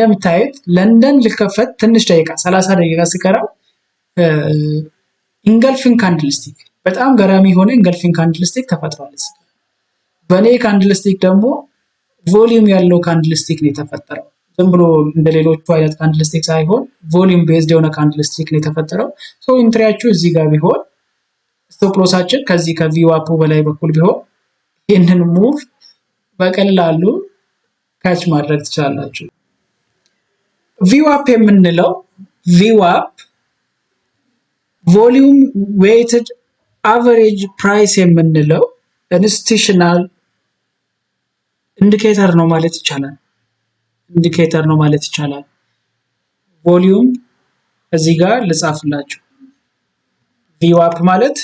እንደምታዩት ለንደን ሊከፈት ትንሽ ደቂቃ፣ 30 ደቂቃ ሲቀረው engulfing candlestick፣ በጣም ገራሚ የሆነ engulfing candlestick ተፈጥሯል። በእኔ candlestick ደግሞ volume ያለው candlestick ነው የተፈጠረው። ዝም ብሎ እንደ ሌሎቹ አይነት candlestick ሳይሆን volume based የሆነ candlestick ነው የተፈጠረው። So entry ያችሁ እዚህ ጋር ቢሆን፣ stop loss ኣችን ከዚህ ከ VWAP ኡ በላይ በኩል ቢሆን ይህንን move በቀላሉ catch ማድረግ ትችላላችሁ። VWAP የምንለው፣ VWAP volume weighted average price የምንለው institutional indicator ነው ማለት ይቻላል። Indicator ነው ማለት ይቻላል። Volume እዚህ ጋር ልጻፍላችሁ። VWAP ማለት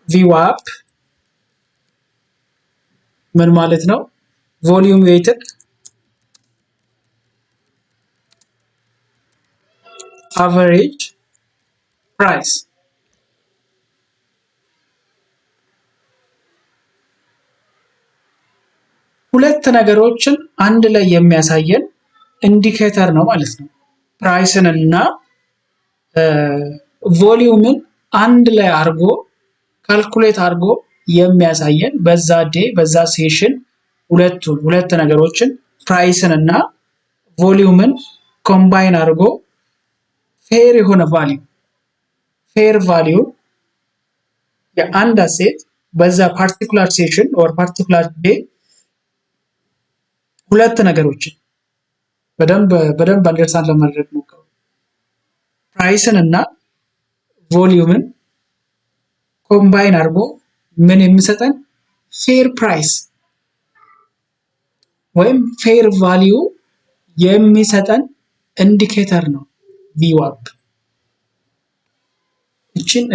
VWAP ምን ማለት ነው? Volume weighted average price። ሁለት ነገሮችን አንድ ላይ የሚያሳየን indicator ነው ማለት ነው። Price ን እና volume ን አንድ ላይ አድርጎ calculate አድርጎ የሚያሳየን፣ በዛ day በዛ session ሁለቱን ሁለት ነገሮችን price ን እና volume ን combine አድርጎ fair የሆነ value፣ fair value የአንድ asset በዛ particular session or particular day ሁለት ነገሮችን በደንብ በደንብ understand ለማድረግ ሞክሩ። Price ን እና volume ን combine አድርጎ ምን የሚሰጠን፣ fair price ወይም fair value የሚሰጠን indicator ነው VWAP።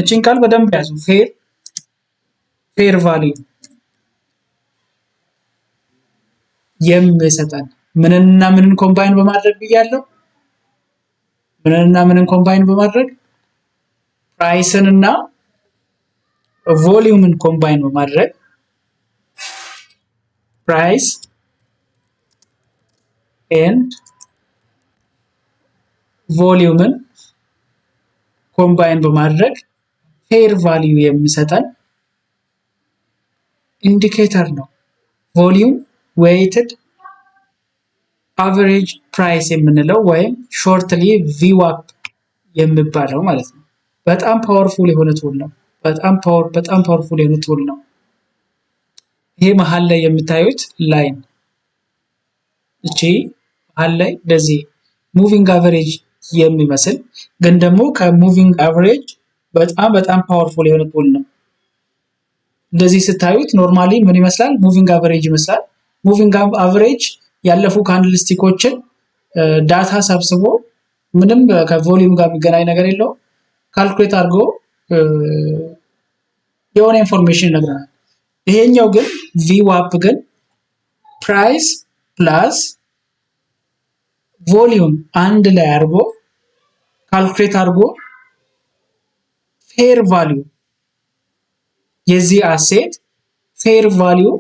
እችን ቃል በደንብ ያዙ። Fair value የሚሰጠን ምንንና ምንን combine በማድረግ ብያለሁ? ምንንና ምንን combine በማድረግ? Price ን እና volume ን combine በማድረግ፣ price and volume ን combine በማድረግ fair value የሚሰጠን indicator ነው። Volume weighted average price የምንለው ወይም shortly VWAP የሚባለው ማለት ነው። በጣም powerful የሆነ tool ነው። በጣም powerful የሆነ tool ነው። ይሄ መሀል ላይ የምታዩት line፣ እቺ መሀል ላይ እንደዚህ moving average የሚመስል ግን ደግሞ ከ moving average በጣም በጣም powerful የሆነ tool ነው። እንደዚህ ስታዩት normally ምን ይመስላል? Moving average ይመስላል። Moving average ያለፉ candlestick ኦችን data ሰብስቦ ምንም ከ volume ጋር የሚገናኝ ነገር የለውም። Calculate አድርጎ የሆነ information ይነግረናል። ይሄኛው ግን VWAP ግን price plus volume አንድ ላይ አድርጎ calculate አድርጎ fair value፣ የዚህ asset fair value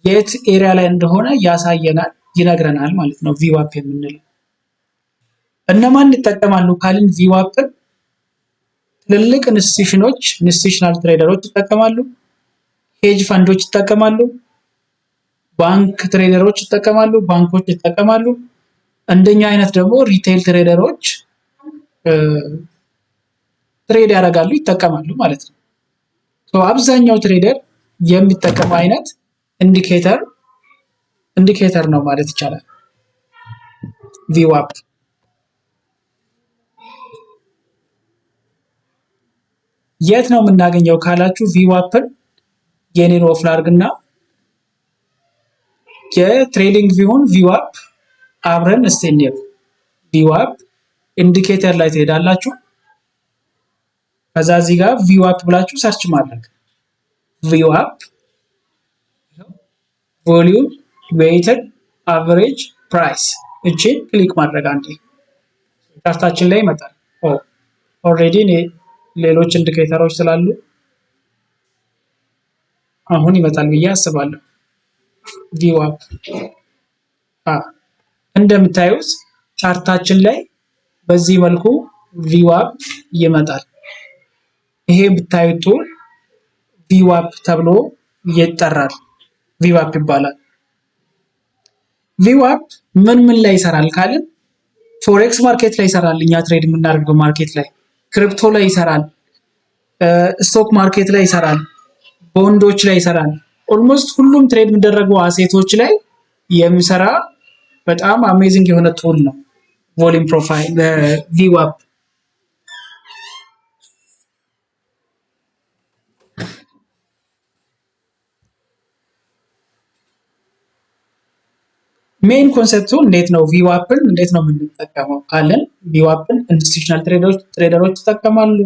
የት area ላይ እንደሆነ ያሳየናል፣ ይነግረናል ማለት ነው። VWAP የምንለው እነማን ይጠቀማሉ ካልን VWAP ን ትልልቅ institution ኦች፣ institutional trader ኦች ይጠቀማሉ፣ hedge fund ኦች ይጠቀማሉ፣ ባንክ trader ኦች ይጠቀማሉ፣ ባንኮች ይጠቀማሉ። እንደኛ አይነት ደግሞ retail trader ኦች trade ያደርጋሉ፣ ይጠቀማሉ ማለት ነው። አብዛኛው trader የሚጠቀመው አይነት indicator ነው ማለት ይቻላል። VWAP የት ነው የምናገኘው ካላችሁ VWAP ን የኔን off ላድርግና የ TradingView ን VWAP አብረን እስቲ እንየው። VWAP indicator ላይ ትሄዳላችሁ። ከዛ እዚህ ጋር VWAP ብላችሁ search ማድረግ፣ VWAP volume weighted average price፣ እቺን click ማድረግ አንዴ chart ኣችን ላይ ይመጣል። Already እኔ ሌሎች indicator ኦች ስላሉ አሁን ይመጣል ብዬ አስባለሁ። VWAP እንደምታዩት chart ኣችን ላይ በዚህ መልኩ VWAP ይመጣል። ይሄ የምታዩት tool VWAP ተብሎ ይጠራል። VWAP ይባላል። VWAP ምን ምን ላይ ይሰራል ካልን forex market ላይ ይሰራል። እኛ trade የምናደርገው market ላይ፣ crypto ላይ ይሰራል፣ stock market ላይ ይሰራል፣ ቦንዶች ላይ ይሰራል። Almost ሁሉም trade የሚደረጉ asset ኦች ላይ የሚሰራ በጣም amazing የሆነ tool ነው volume profile VWAP። Main concept ኡ እንዴት ነው VWAP ን እንዴት ነው የምንጠቀመው ካለን VWAP ን institutional trader ኦች ይጠቀማሉ፣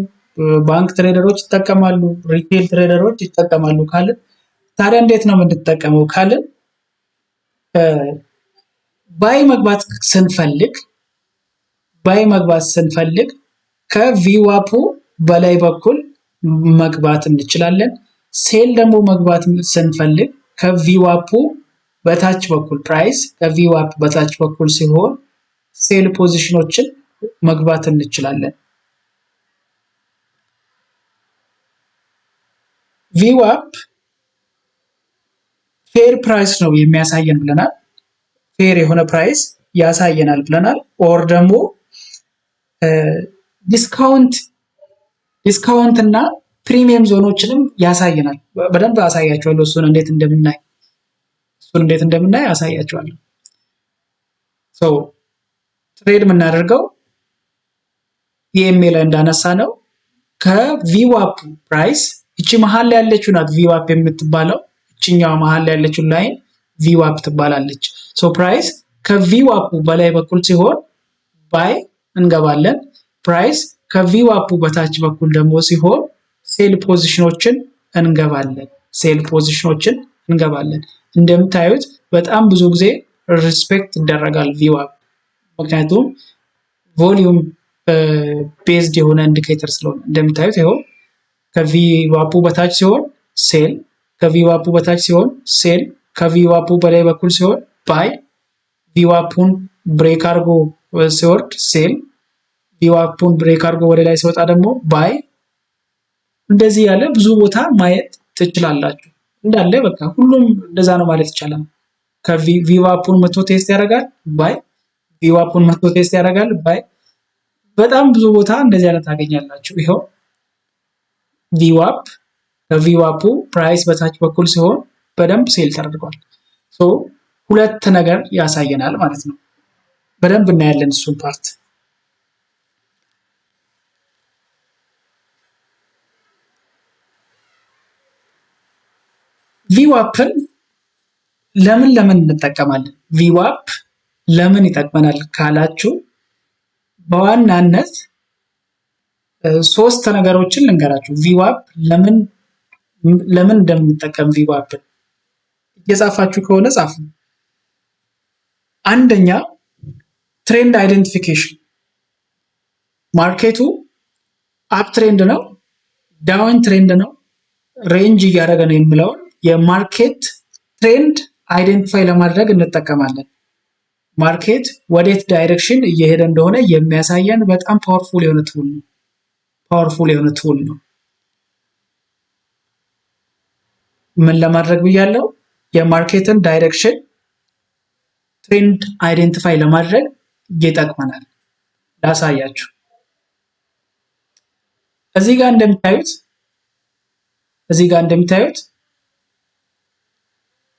ባንክ trader ኦች ይጠቀማሉ፣ retail trader ኦች ይጠቀማሉ ካልን ታዲያ እንዴት ነው የምንጠቀመው ካልን buy መግባት ስንፈልግ buy መግባት ስንፈልግ ከ VWAP ኡ በላይ በኩል መግባት እንችላለን። Sell ደግሞ መግባት ስንፈልግ ከ VWAP ኡ በታች በኩል price ከ VWAP በታች በኩል ሲሆን sell position ኦችን መግባት እንችላለን። VWAP fair price ነው የሚያሳየን ብለናል። Fair የሆነ price ያሳየናል ብለናል። Or ደግሞ discount እና premium zone ኦችንም ያሳየናል። በደንብ አሳያችኋለሁ እሱን እንዴት እንደምናይ አሳያችኋለሁ። So trade የምናደርገው EMA ላይ እንዳነሳነው ከ VWAP price እቺ መሀል ላይ ያለችው ናት VWAP የምትባለው። እችኛዋ መሀል ላይ ያለችው line VWAP ትባላለች። So price ከ VWAP ኡ በላይ በኩል ሲሆን buy እንገባለን። Price ከ VWAP ኡ በታች በኩል ደግሞ ሲሆን sell position ኦችን እንገባለን። Sell position ኦችን እንገባለን። እንደምታዩት በጣም ብዙ ጊዜ respect ይደረጋል VWAP፣ ምክንያቱም volume based የሆነ indicator ስለሆነ። እንደምታዩት ይኸው ከ VWAP ኡ በታች ሲሆን sell፣ ከ VWAP ኡ በታች ሲሆን sell፣ ከ VWAP ኡ በላይ በኩል ሲሆን buy፣ VWAP ኡን break አድርጎ ሲወርድ sell፣ VWAP ኡን break አድርጎ ወደ ላይ ሲወጣ ደግሞ buy። እንደዚህ ያለ ብዙ ቦታ ማየት ትችላላችሁ። እንዳለ በቃ ሁሉም እንደዛ ነው ማለት ይቻላል። ከ VWAP ኡን መቶ test ያደርጋል buy፣ VWAP ኡን መቶ test ያደርጋል buy። በጣም ብዙ ቦታ እንደዚህ አይነት ታገኛላችሁ። ይኸው VWAP ከ VWAP ኡ price በታች በኩል ሲሆን በደንብ sell ተደርጓል። So ሁለት ነገር ያሳየናል ማለት ነው። በደንብ እናያለን እሱን part። VWAP ን ለምን ለምን እንጠቀማለን? VWAP ለምን ይጠቅመናል ካላችሁ በዋናነት ሶስት ነገሮችን ልንገራችሁ። VWAP ለምን ለምን እንደምንጠቀም VWAP ን እየጻፋችሁ ከሆነ ጻፉ። አንደኛ trend identification፣ market ኡ up trend ነው፣ down trend ነው፣ range እያደረገ ነው የሚለውን የ market trend identify ለማድረግ እንጠቀማለን። Market ወዴት direction እየሄደ እንደሆነ የሚያሳየን በጣም powerful የሆነ tool ነው። Powerful የሆነ tool ነው። ምን ለማድረግ ብያለው? የ market ን direction trend identify ለማድረግ ይጠቅመናል። ላሳያችሁ። እዚህ ጋር እንደምታዩት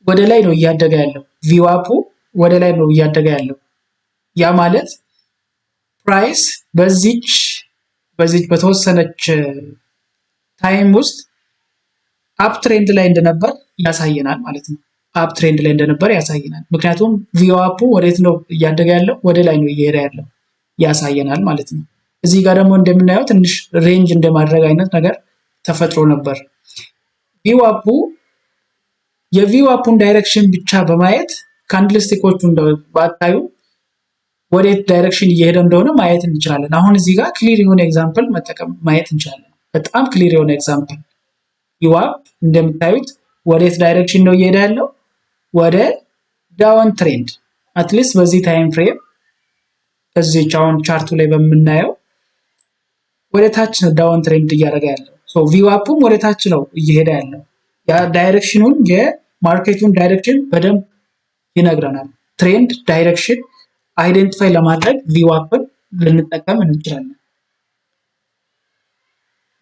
ወደ ላይ ነው እያደገ ያለው። VWAP ኡ ወደ ላይ ነው እያደገ ያለው። ያ ማለት price በዚች በተወሰነች time ውስጥ up trend ላይ እንደነበር ያሳየናል ማለት ነው። Up trend ላይ እንደነበር ያሳየናል። ምክንያቱም VWAP ኡ ወዴት ነው እያደገ ያለው? ወደ ላይ ነው እየሄደ ያለው ያሳየናል ማለት ነው። እዚህ ጋር ደግሞ እንደምናየው ትንሽ range እንደማድረግ አይነት ነገር ተፈጥሮ ነበር። VWAP ኡ የ VWAP ኡን direction ብቻ በማየት candlestick ኦቹን ባታዩ ወዴት direction እየሄደ እንደሆነ ማየት እንችላለን። አሁን እዚህ ጋር clear የሆነ example መጠቀም ማየት እንችላለን። በጣም clear የሆነ example VWAP እንደምታዩት ወዴት direction ነው እየሄደ ያለው? ወደ down trend። At least በዚህ time frame፣ እዚህ አሁን chart ኡ ላይ በምናየው ወደ ታች ነው down trend እያደረገ ያለው። So VWAP ኡም ወደ ታች ነው እየሄደ ያለው። ያ direction ኑን፣ የ market ኡን direction በደንብ ይነግረናል። Trend direction identify ለማድረግ VWAP ን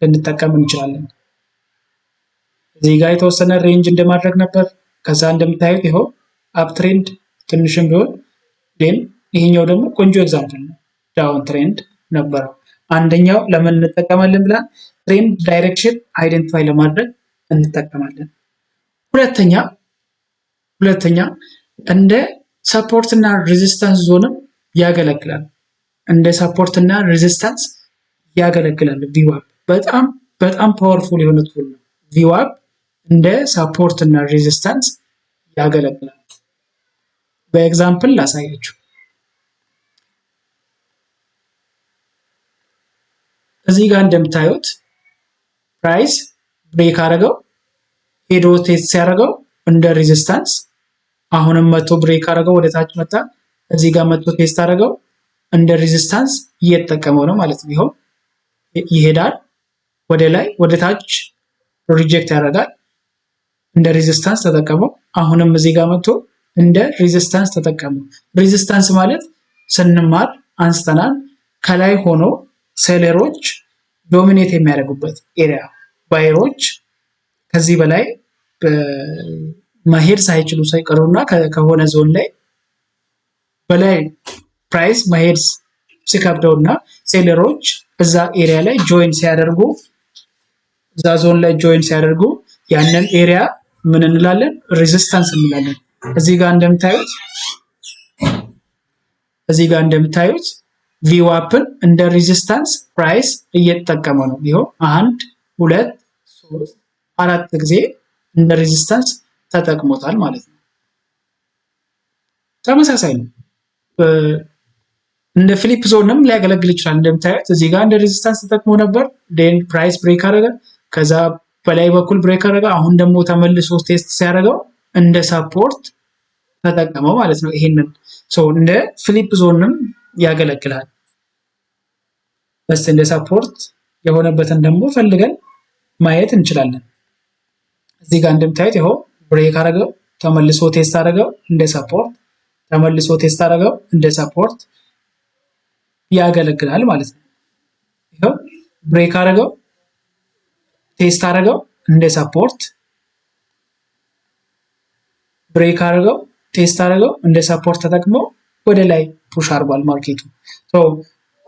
ልንጠቀም እንችላለን። እዚህ ጋር የተወሰነ range እንደማድረግ ነበር። ከዛ እንደምታዩት ይኸው up trend ትንሽም ቢሆን፣ ግን ይሄኛው ደግሞ ቆንጆ example ነው። Down trend ነበረው። አንደኛው ለምን እንጠቀማለን ብለን trend direction identify ለማድረግ እንጠቀማለን። ሁለተኛ እንደ support እና resistance zone ም ያገለግላል። እንደ support እና resistance ያገለግላል። VWAP በጣም በጣም powerful የሆነ tool ነው። VWAP እንደ support እና resistance ያገለግላል። በ example ላሳያችሁ። እዚህ ጋር እንደምታዩት price break አደረገው፣ ሄዶ test ሲያደርገው እንደ resistance፣ አሁንም መቶ break አደረገው፣ ወደ ታች መጣ። እዚህ ጋር መቶ test አደረገው፣ እንደ resistance እየተጠቀመው ነው ማለት ነው። ይኸው ይሄዳል ወደ ላይ፣ ወደ ታች reject ያደርጋል። እንደ resistance ተጠቀመው። አሁንም እዚህ ጋር መጥቶ እንደ resistance ተጠቀመው። Resistance ማለት ስንማር አንስተናል። ከላይ ሆኖ seller ኦች dominate የሚያደርጉበት area፣ buyer ኦች ከዚህ በላይ መሄድ ሳይችሉ ሳይቀሩና ከሆነ ዞን ላይ በላይ price መሄድ ሲከብደው እና seller ኦች እዛ area ላይ join ሲያደርጉ፣ እዛ ዞን ላይ join ሲያደርጉ ያንን area ምን እንላለን? Resistance እንላለን። እዚህ ጋር እንደምታዩት VWAP ን እንደ resistance price እየተጠቀመ ነው። ይኸው አንድ፣ ሁለት፣ ሶስት፣ አራት ጊዜ እንደ resistance ተጠቅሞታል ማለት ነው። ተመሳሳይ ነው። እንደ flip zone ም ሊያገለግል ይችላል። እንደምታዩት እዚህ ጋር እንደ resistance ተጠቅሞ ነበር። Then price break አደረገ። ከዛ በላይ በኩል break አደረገ። አሁን ደግሞ ተመልሶ test ሲያደርገው እንደ support ተጠቀመው ማለት ነው። ይሄንን እንደ flip zone ም ያገለግላል። በስ እንደ support የሆነበትን ደግሞ ፈልገን ማየት እንችላለን። እዚህ ጋር እንደምታዩት ይኸው break አደረገው፣ ተመልሶ test አደረገው እንደ support፣ ተመልሶ test አደረገው፣ እንደ support ያገለግላል ማለት ነው። ይኸው break አደረገው፣ test አደረገው እንደ support፣ break አደረገው፣ test አደረገው፣ እንደ support ተጠቅሞ ወደ ላይ push አድርጓል market ኡ።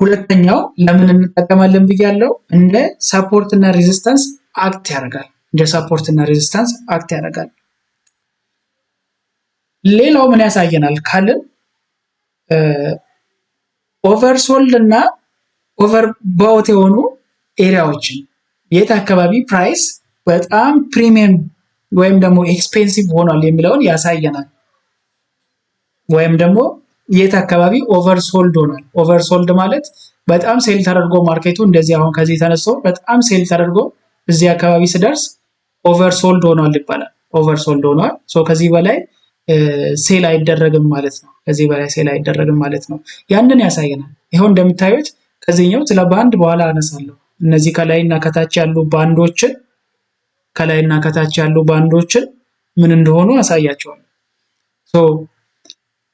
ሁለተኛው ለምን እንጠቀማለን ብያለው? እንደ support እና resistance act ያደርጋል። እንደ support እና resistance act ያደርጋል። ሌላው ምን ያሳየናል ካልን oversold እና overbought የሆኑ area ዎችን፣ የት አካባቢ price በጣም premium ወይም ደግሞ expensive ሆኗል የሚለውን ያሳየናል። ወይም ደግሞ የት አካባቢ oversold ሆኗል። Oversold ማለት በጣም sell ተደርጎ market ኡ እንደዚህ አሁን ከዚህ ተነስቶ በጣም sell ተደርጎ እዚህ አካባቢ ሲደርስ oversold ሆኗል ይባላል። Oversold ሆኗል። So ከዚህ በላይ sell አይደረግም ማለት ነው። ከዚህ በላይ sell አይደረግም ማለት ነው። ያንን ያሳየናል። ይኸው እንደምታዩት ከዚህኛው ስለ ባንድ በኋላ አነሳለሁ። እነዚህ ከላይና ከታች ያሉ ባንዶችን፣ ከላይና ከታች ያሉ ባንዶችን ምን እንደሆኑ አሳያችኋለሁ። So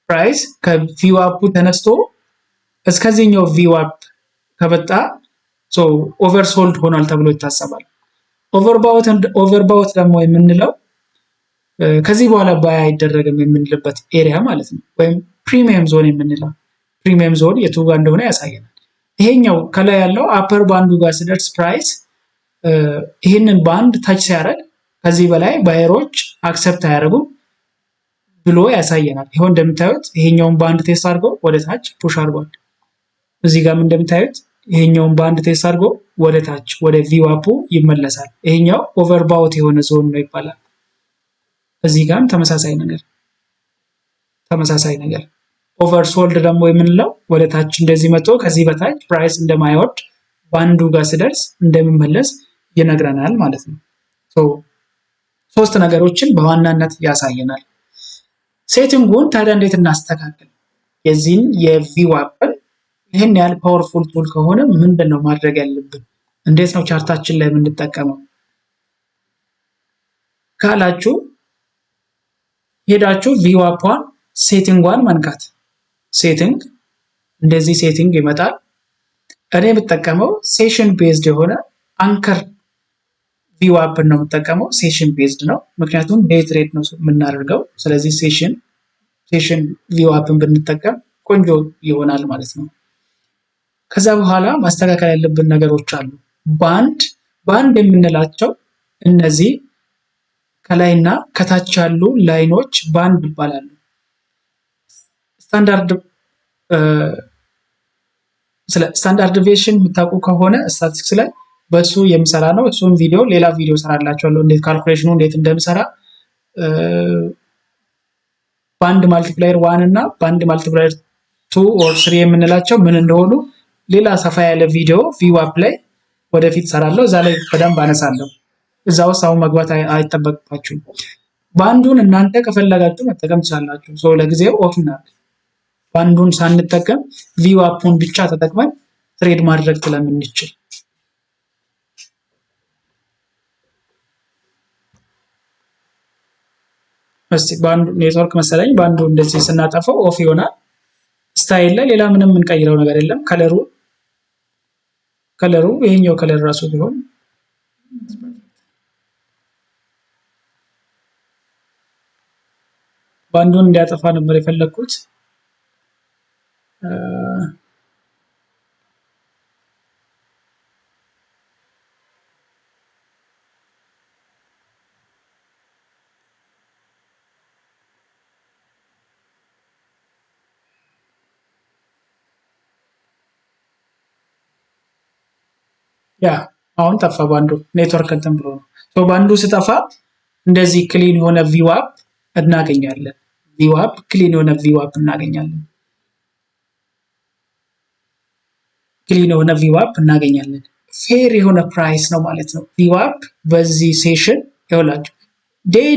price ከ VWAP ኡ ተነስቶ እስከዚህኛው VWAP ከመጣ oversold ሆኗል ተብሎ ይታሰባል። Overbought ደግሞ የምንለው ከዚህ በኋላ buy አይደረግም የምንልበት area ማለት ነው። ወይም premium zone የምንለው premium zone የቱ ጋር እንደሆነ ያሳየናል። ይሄኛው ከላይ ያለው upper band ኡ ጋር ሲደርስ price ይህንን band touch ሲያደርግ ከዚህ በላይ buyer ኦች accept አያደርጉም ብሎ ያሳየናል። ይኸው እንደምታዩት ይሄኛውን band test አድርጎ ወደ ታች push አድርጓል። እዚህ ጋርም እንደምታዩት ይሄኛውን band test አድርጎ ወደ ታች ወደ VWAP ኡ ይመለሳል። ይሄኛው overbought የሆነ ዞን ነው ይባላል። እዚህ ጋርም ተመሳሳይ ነገር። Oversold ደግሞ የምንለው ወደ ታች እንደዚህ መጥቶ ከዚህ በታች price እንደማይወርድ፣ ባንዱ ጋር ሲደርስ እንደሚመለስ ይነግረናል ማለት ነው። ሶስት ነገሮችን በዋናነት ያሳየናል። Setting ኡን ታዲያ እንዴት እናስተካክል? የዚህን የ VWAP ን ይህን ያህል powerful tool ከሆነ ምንድን ነው ማድረግ ያለብን? እንዴት ነው chart ኣችን ላይ የምንጠቀመው ካላችሁ፣ ሄዳችሁ VWAP ኧን setting ኧን መንካት። Setting፣ እንደዚህ setting ይመጣል። እኔ የምጠቀመው session based የሆነ anchor VWAP ን ነው የምጠቀመው። Session based ነው፣ ምክንያቱም day trade ነው የምናደርገው። ስለዚህ session VWAP ን ብንጠቀም ቆንጆ ይሆናል ማለት ነው። ከዛ በኋላ ማስተካከል ያለብን ነገሮች አሉ። Band፣ band የምንላቸው እነዚህ ከላይና ከታች ያሉ line ኦች band ይባላሉ። ስለ standard deviation የምታውቁ ከሆነ ስታቲስቲክስ ላይ በሱ የሚሰራ ነው። እሱን ቪዲዮ ሌላ ቪዲዮ ሰራላችኋለሁ፣ እንዴት calculation ኑ እንዴት እንደምሰራ፣ band multiplier 1 እና band multiplier 2 or 3 የምንላቸው ምን እንደሆኑ ሌላ ሰፋ ያለ ቪዲዮ VWAP ላይ ወደፊት ሰራለሁ። እዛ ላይ በደንብ አነሳለሁ። እዛ ውስጥ አሁን መግባት አይጠበቅባችሁም። ባንዱን እናንተ ከፈለጋችሁ መጠቀም ትችላላችሁ። So ለጊዜው off እናድርግ። ባንዱን ሳንጠቀም VWAP ኡን ብቻ ተጠቅመን trade ማድረግ ስለምንችል፣ እስቲ ባንዱ ኔትወርክ መሰለኝ፣ ባንዱ እንደዚህ ስናጠፋው off ይሆናል። Style ላይ ሌላ ምንም የምንቀይረው ነገር የለም። color ኡ ይሄኛው color ራሱ ቢሆን፣ ባንዱን እንዲያጠፋ ነበር የፈለግኩት። Yeah፣ አሁን ጠፋ ባንዱ፣ ኔትወርክ እንትን ብሎ ነው። ባንዱ ስጠፋ እንደዚህ clean የሆነ VWAP እናገኛለን። VWAP፣ clean የሆነ VWAP እናገኛለን። Clean የሆነ VWAP እናገኛለን። Fair የሆነ price ነው ማለት ነው። VWAP በዚህ session ይኸውላችሁ day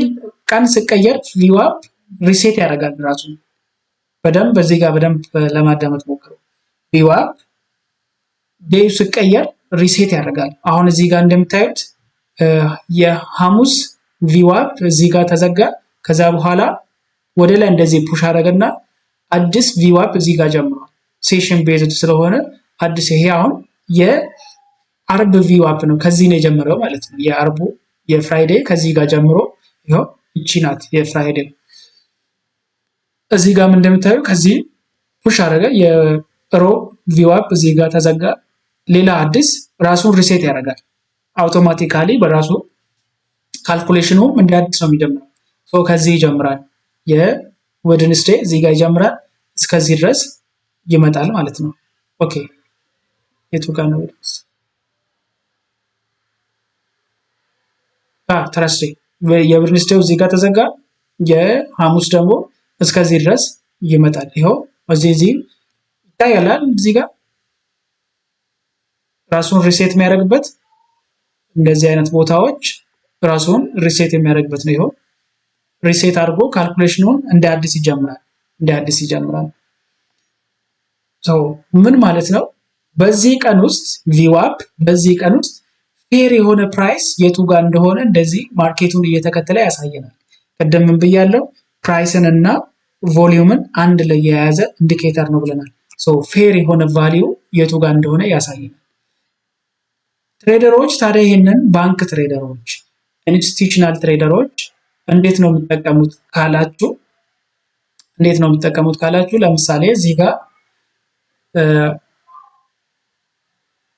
ቀን ስቀየር VWAP reset ያደርጋል ራሱ። በደንብ በዚህ ጋር በደንብ ለማዳመጥ ሞክሩ። VWAP day ኡ ስቀየር reset ያደርጋል። አሁን እዚህ ጋር እንደምታዩት የሐሙስ VWAP እዚህ ጋር ተዘጋ። ከዛ በኋላ ወደ ላይ እንደዚህ push አደረገና አዲስ VWAP እዚህ ጋር ጀምሯል። Session based ስለሆነ አዲስ፣ ይሄ አሁን የአርብ VWAP ነው። ከዚህ ነው የጀመረው ማለት ነው። የአርቡ፣ የ Friday ከዚህ ጋር ጀምሮ ይኸው እቺ ናት የ Friday። እዚህ ጋርም እንደምታዩ ከዚህ push አደረገ። የሮብ VWAP እዚህ ጋር ተዘጋ። ሌላ አዲስ ራሱን reset ያደርጋል። Automatically በራሱ calculation ኑ እንደ አዲስ ነው የሚጀምረው። ከዚህ ይጀምራል። የ Wednesday እዚህ ጋር ይጀምራል። እስከዚህ ድረስ ይመጣል ማለት ነው። Okay፣ የቱ ጋር ነው? Thursday፣ የ Wednesday ው እዚህ ጋር ተዘጋ። የሐሙስ ደግሞ እስከዚህ ድረስ ይመጣል። ይኸው እዚህ ይታያል። እዚህ ጋር ራሱን reset የሚያደርግበት፣ እንደዚህ አይነት ቦታዎች ራሱን reset የሚያደርግበት ነው። ይኸው reset አድርጎ calculation ኑን እንደ አዲስ ይጀምራል። እንደ አዲስ ይጀምራል። ምን ማለት ነው? በዚህ ቀን ውስጥ VWAP በዚህ ቀን ውስጥ fair የሆነ price የቱ ጋር እንደሆነ እንደዚህ market ኡን እየተከተለ ያሳየናል። ቅድም ምን ብያለሁ? Price ን እና volume ን አንድ ላይ የያዘ indicator ነው ብለናል። Fair የሆነ value የቱ ጋር እንደሆነ ያሳየናል። Trader ኦች ታዲያ ይህንን ባንክ trader ኦች፣ institutional trader ኦች እንዴት ነው የሚጠቀሙት ካላችሁ፣ ለምሳሌ እዚህ ጋር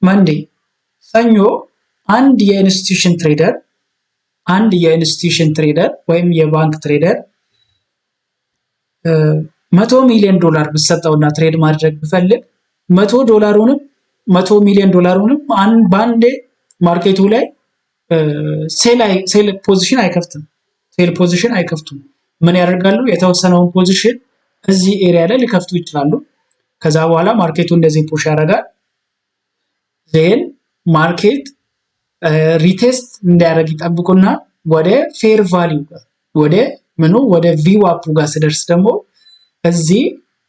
Monday፣ ሰኞ አንድ የ institution trader ወይም የባንክ trader 100 ሚሊዮን ዶላር ብሰጠውና trade ማድረግ ብፈልግ 100 ዶላሩንም 100 ሚሊዮን ዶላሩንም በአንዴ market ኡ ላይ sell position አይከፍትም። Sell position አይከፍቱም። ምን ያደርጋሉ? የተወሰነውን position እዚህ area ላይ ሊከፍቱ ይችላሉ። ከዛ በኋላ market ኡ እንደዚህ push ያደርጋል። Then market retest እንዲያደርግ ይጠብቁና ወደ fair value ጋር፣ ወደ ምኑ፣ ወደ VWAP ኡ ጋር ሲደርስ ደግሞ እዚህ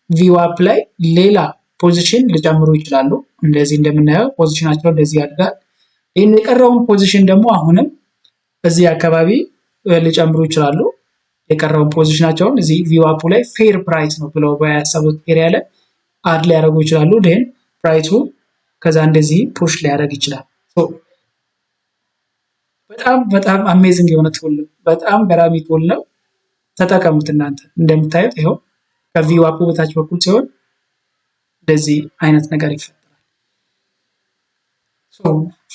VWAP ላይ ሌላ position ሊጨምሩ ይችላሉ። እንደዚህ እንደምናየው position ኣቸው እንደዚህ ያድጋል። ይህን የቀረውን position ደግሞ አሁንም እዚህ አካባቢ ሊጨምሩ ይችላሉ። የቀረውን position ኣቸውን እዚህ VWAP ኡ ላይ fair price ነው ብለው በያሰቡት area ላይ add ሊያደርጉ ይችላሉ። Then price ኡ ከዛ እንደዚህ push ሊያደርግ ይችላል። በጣም በጣም amazing የሆነ tool ነው። በጣም ገራሚ tool ነው። ተጠቀሙት እናንተ። እንደምታዩት ይኸው ከ VWAP ኡ በታች በኩል ሲሆን እንደዚህ አይነት ነገር ይፈጠራል።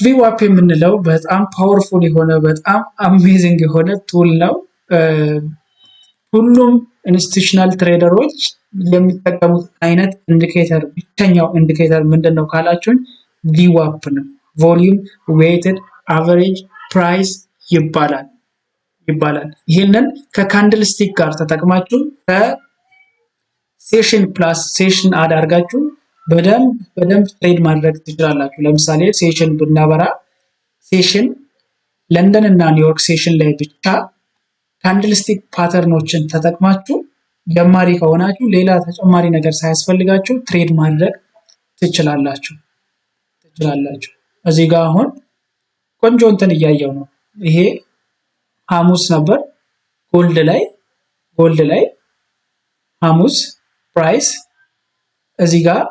VWAP የምንለው በጣም powerful የሆነ፣ በጣም amazing የሆነ tool ነው። ሁሉም institutional trader ኦች የሚጠቀሙት አይነት indicator፣ ብቸኛው indicator ምንድን ነው ካላችሁኝ VWAP ነው። Volume weighted average price ይባላል። ይህንን ከ candlestick ጋር ተጠቅማችሁ፣ ከ session plus session add አድርጋችሁ በደንብ በደንብ trade ማድረግ ትችላላችሁ። ለምሳሌ session ብናበራ፣ session ለንደን እና ኒውዮርክ session ላይ ብቻ candlestick pattern ኦችን ተጠቅማችሁ፣ ጀማሪ ከሆናችሁ ሌላ ተጨማሪ ነገር ሳያስፈልጋችሁ trade ማድረግ ትችላላችሁ። እዚህ ጋር አሁን ቆንጆ እንትን እያየው ነው። ይሄ ሐሙስ ነበር፣ gold ላይ ሐሙስ price እዚህ ጋር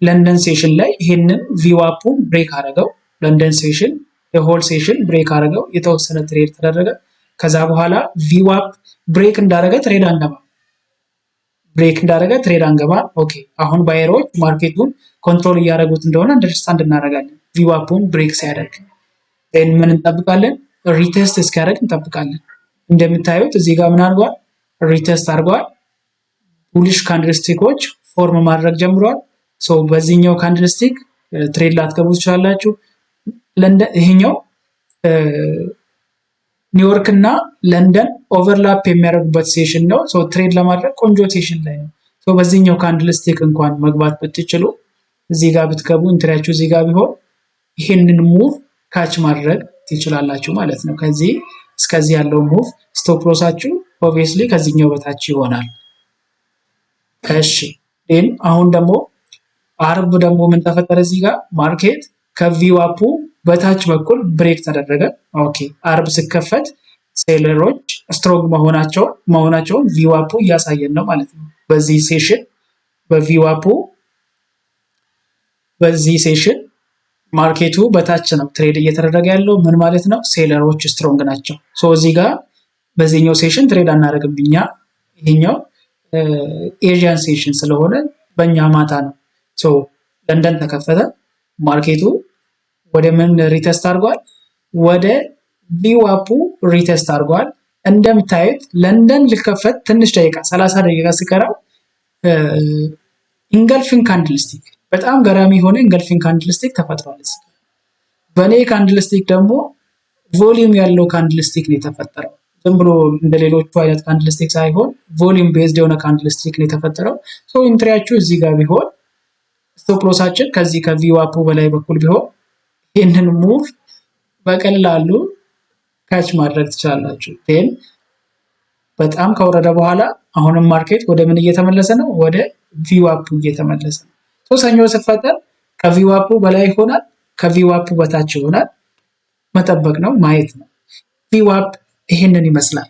ለንደን session ላይ ይሄንን VWAP ኡን break አደረገው። ለንደን session የ whole session break አደረገው። የተወሰነ trade ተደረገ። ከዛ በኋላ VWAP break እንዳደረገ trade አንገባ። Break እንዳደረገ trade አንገባ። Okay፣ አሁን buyer ኦች market ኡን control እያደረጉት እንደሆነ understand እናደርጋለን። VWAP ኡን break ሲያደርግ ምን እንጠብቃለን? Retest እስኪያደርግ እንጠብቃለን። እንደምታዩት እዚህ ጋር ምን አድርጓል? Retest አድርጓል። Bullish candlestick ኦች form ማድረግ ጀምሯል። So በዚህኛው candlestick trade ላትገቡ ትችላላችሁ። ይሄኛው ኒውዮርክ እና ለንደን overlap የሚያደርጉበት session ነው። So trade ለማድረግ ቆንጆ session ላይ ነው። So በዚህኛው candlestick እንኳን መግባት ብትችሉ፣ እዚህ ጋር ብትገቡ፣ entry ያችሁ እዚህ ጋር ቢሆን ይሄንን move catch ማድረግ ትችላላችሁ ማለት ነው። ከዚህ እስከዚህ ያለው move stop loss ኣችሁ obviously ከዚህኛው በታች ይሆናል። እሺ፣ then አሁን ደግሞ አርብ ደግሞ ምን ተፈጠረ? እዚህ ጋር market ከ VWAP ኡ በታች በኩል break ተደረገ። Okay፣ አርብ ሲከፈት seller ኦች strong መሆናቸውን VWAP ኡ እያሳየን ነው ማለት ነው። በዚህ session በ VWAP ኡ በዚህ session market ኡ በታች ነው trade እየተደረገ ያለው። ምን ማለት ነው? Seller ኦች strong ናቸው። So እዚህ ጋር በዚህኛው session trade አናደርግም እኛ። ይሄኛው Asian session ስለሆነ በእኛ ማታ ነው። So ለንደን ተከፈተ። Market ኡ ወደ ምን retest አድርጓል? ወደ VWAP ኡ retest አድርጓል። እንደምታዩት ለንደን ሊከፈት ትንሽ ደቂቃ፣ 30 ደቂቃ ሲቀረው engulfing candlestick፣ በጣም ገራሚ የሆነ engulfing candlestick ተፈጥሯል። በእኔ candlestick ደግሞ volume ያለው candlestick ነው የተፈጠረው። ዝም ብሎ እንደ ሌሎቹ አይነት candlestick ሳይሆን volume based የሆነ candlestick ነው የተፈጠረው። So entry ያችሁ እዚህ ጋር ቢሆን፣ stop loss ኣችን ከዚህ ከ VWAP ኡ በላይ በኩል ቢሆን ይህንን move በቀላሉ catch ማድረግ ትችላላችሁ። Then በጣም ከወረደ በኋላ አሁንም market ወደ ምን እየተመለሰ ነው? ወደ VWAP ኡ እየተመለሰ ነው። ሰኞ ሲፈጠር ከ VWAP ኡ በላይ ይሆናል፣ ከ VWAP ኡ በታች ይሆናል። መጠበቅ ነው፣ ማየት ነው። VWAP ይህንን ይመስላል።